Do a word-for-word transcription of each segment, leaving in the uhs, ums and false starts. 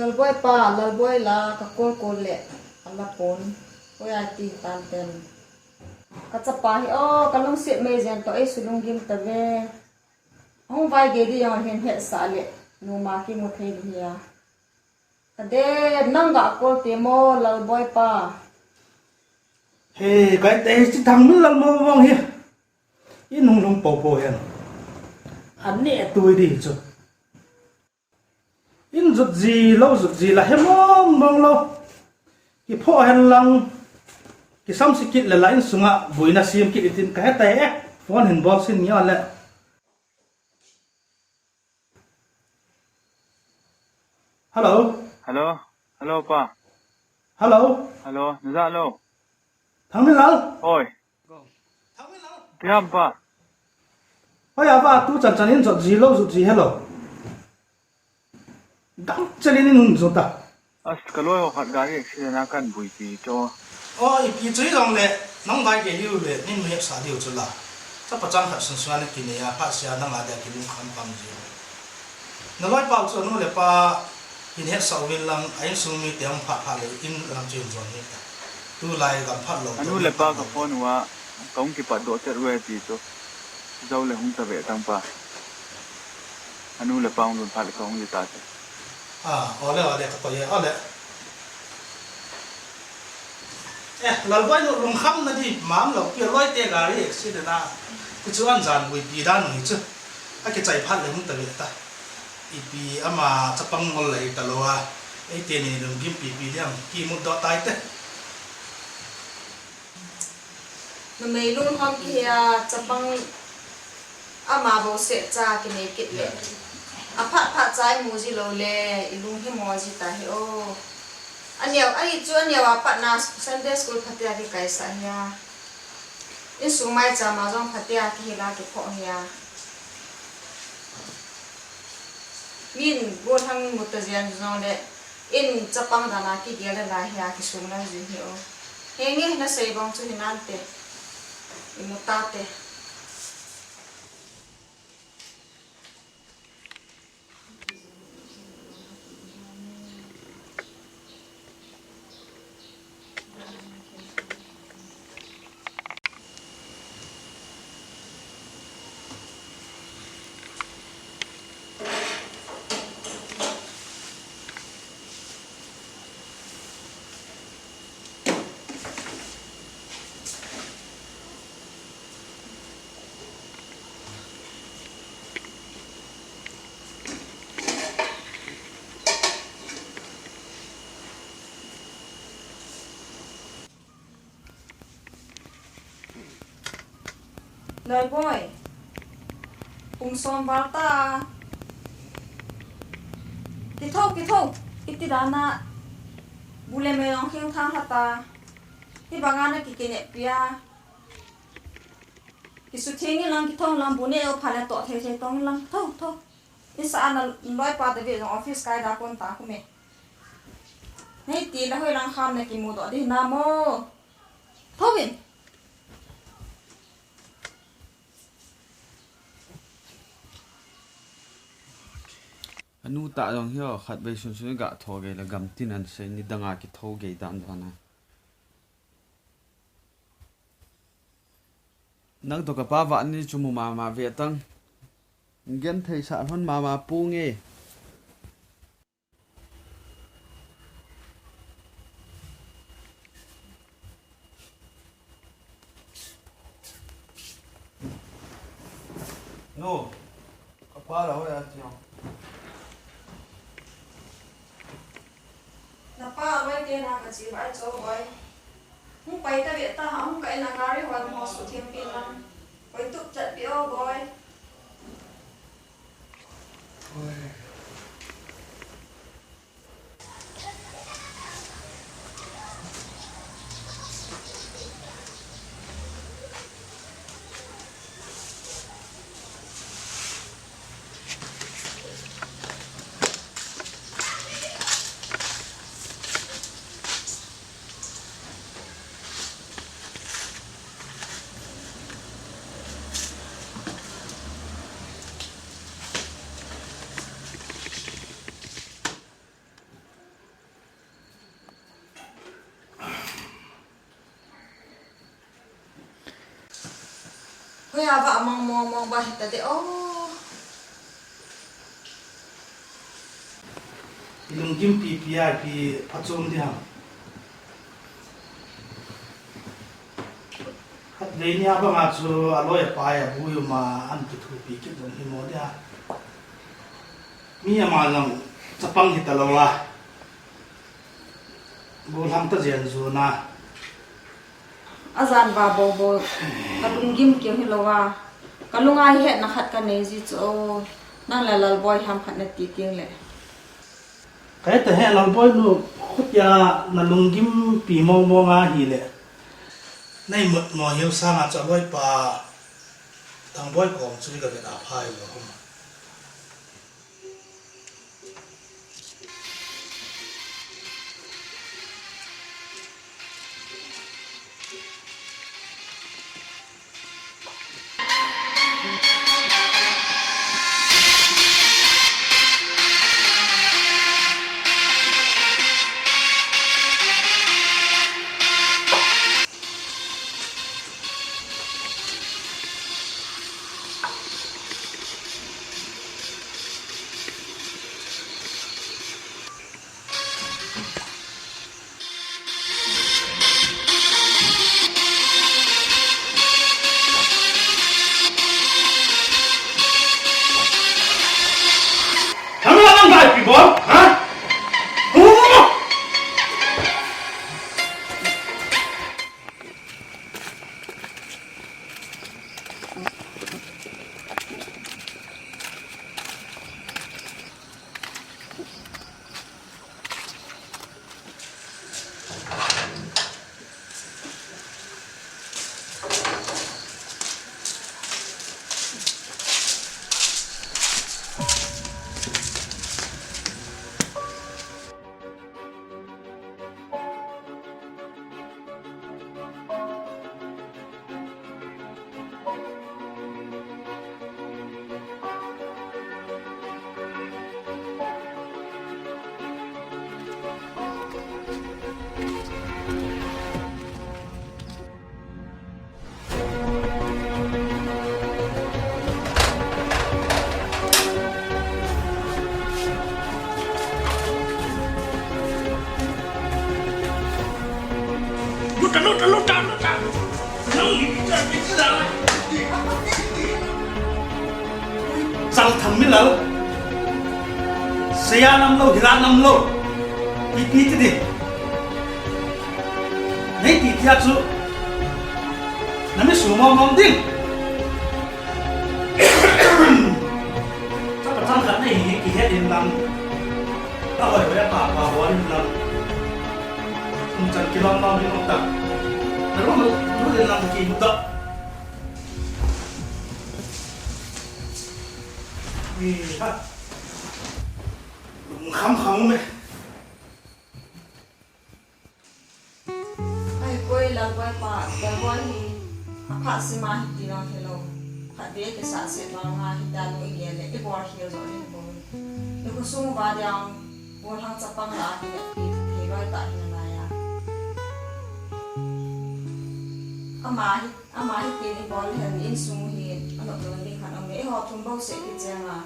Lalboi pa, Lalboi la ka call call le, ala pon. Hoiya ti tan tem. Ka chapa hi, o, ka lungset mei jeng to, ei sulunggim ta ve. Hung vai ge di jong hin hetsah le, numa kimu thei di hi a. Ka de, nang ga call te mo, Lalboi pa. He, kai te hi chi thang min lal mo vong hi. In hung lung po po hen. An ne tu di chu. In jut ji lo, jut ji la he mong mong lo. Ki pho hen lang. Ki sam si kit le la in sunga buina sim kit itin ka he ta he. Phone hin bol sin nia le. Hello. Hello. Hello, pa. Hello. Hello, naja lo. Thangminlal. Oi. Thangminlal. Tiam pa. Hoi ava tu chan chan in jot ji lo, jot ji hello. Dang chelin in hun jot ta. As, ka loi ho khat gari accident a kan buipi cho. O, ipi chu hi jong le, nang vai ke hiu le, nin mu hepsa diu chu la. Chapa chang khat sun sun a na kinei a, phat sia nang a dia kilungkham kham ji. Na loi pau chu anu le pa, in hepsa uvin lang, a insung mite hung phat phat le, in lang chu in jon ni ta. Tulai gam phat lo. Anu le pa ka phone uva, ka hung kipat doh chet uve ti chu. Jou le hung ta ve tang pa. Anu le pa hung lhun phat le ka hung ji ta chu. A, ole, ole, ka koi e, ole. Eh, Lalboi nu lungkham na di, mam lo, pi loi te gari accident a. Ti chu an jan buipi dan u hi chu. A kichai phat le hung ta ve ta. Ipi ama chapang ngol le ta lo a. Eite ni lunggim pipi diam, kimu doh tai te. Numei lungkham kihi a, chapang ama bou seh cha kinei kit le. Aphat phat cha imu ji lou le, ilunghimo ji ta hi o. Aneo, ahi chu aneo a pat na Sunday school phatea kikaisah hi a. Insung maicham a jong phatea kihil a kiphoh hi a. Min gollhang muta jeng jong le, in chapang dan a kigel le lai hi a kisung lai ji hi o. Henge nasei bang chu hi nante. Imu tate. Loiboi. Pung som val ta. Kitho, kitho. Iti dan a. Bu le me jong kheng thang lha ta. Hibang a na kikinep pia. Kisutheng in lang, kitho in lang, bu ne o pha le toh thei thei tong in lang. Tho, tho. Insung a na loipa David jong office kai da kon ta khu me. Nei ti le hoilang kham na kimu doh di na mo. Tho in. Anu ta jong hi o, khatvei sunsun ga tho gei le gamtin an sei, nidang a kitho gei dan dan a. Nang toh kapa vah ni chu mu mama ve tang. Genthei sah lhon mama pu nge. Nu, kapa la hoiya ti o. Napa loi te na kachi bai cho boi. Hung pai ta ve ta ha, hung kai na gari hoi mo su thiam pin lang. Koi tup chat pi o boi. Hia va mang mong mong ba hita de o. Ilunggim pipi a ipi phachom di ham. Khatvei nia banga chu aloi apai abui uma an kithupi kit jong hi mo dia. Mi ama jong chapang hita lou a. Gollhang ta jen jun a. Ajan va bobo, kalunggim keu hilou a. Kalunga hi hetna khat kanei ji chu o. Nang le Lalboi ham khat nati teng le. Kahe tahe Lalboi nu, khutia nalunggim pi mong mong ahile. Naimut mo hiu sanga chu aloipa Tangboi kom chu kavet a phai lou hom. Thang la lang bai pi bol, ha? Hu! Luta, luta, luta, luta. Nang ni kita kita. Chal thang mi lal. Saya nam lo, hira nam lo. Ipi ti di. Nei ti tia chu. Nami su mong mong ding. Chapa chang khat nei hi kihet in lang. Ta hoi hoi pa pa hoi in lang. Kum chan kilom mong ding ta. Na ru ru in lang ki ta. Ni ha. Kham kham me. Ahipoi Lalboi pa, Lalboi hi aphat sima hi ti lang hilou. Khatvei kisah seh vang a hita nu igel le, ibol khel jo le bol. Ikhosung uva diang, gollhang chapang la hi le, pi thei loi ta hi nalai a. Ama hi, ama hi tin ibol le hen insung hi, anop lou ding khat aume, eiho thum bou seh kicheng a.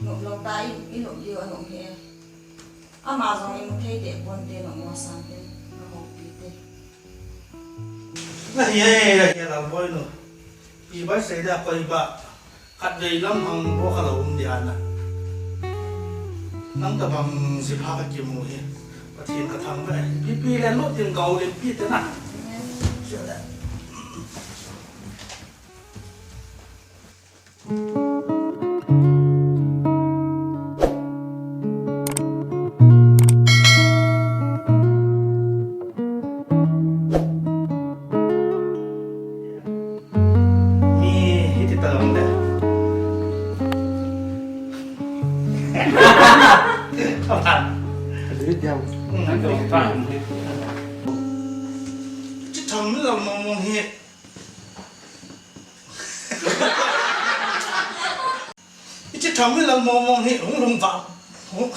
Nop lou ta i, inop diu anop he. Ama jong imu thei deh pon te, nop mo sang te, nahoupi te. Nahi e, nahi e Lalboi nu. Pi bai sei da koi ba. Khatvei lam hang bo kha lou um dia na. Nang tabang jipha kakimu hi. Pathen kathangvah e. Pi pi le lo tin kau le pi te na. Amen. Sia le. Mi hiti talou de. Kapan. Adu diam. Hmm. Chi thang mi lam mong mong hi. Ichi thang mi lam mong mong hi hung lung vang. Hung.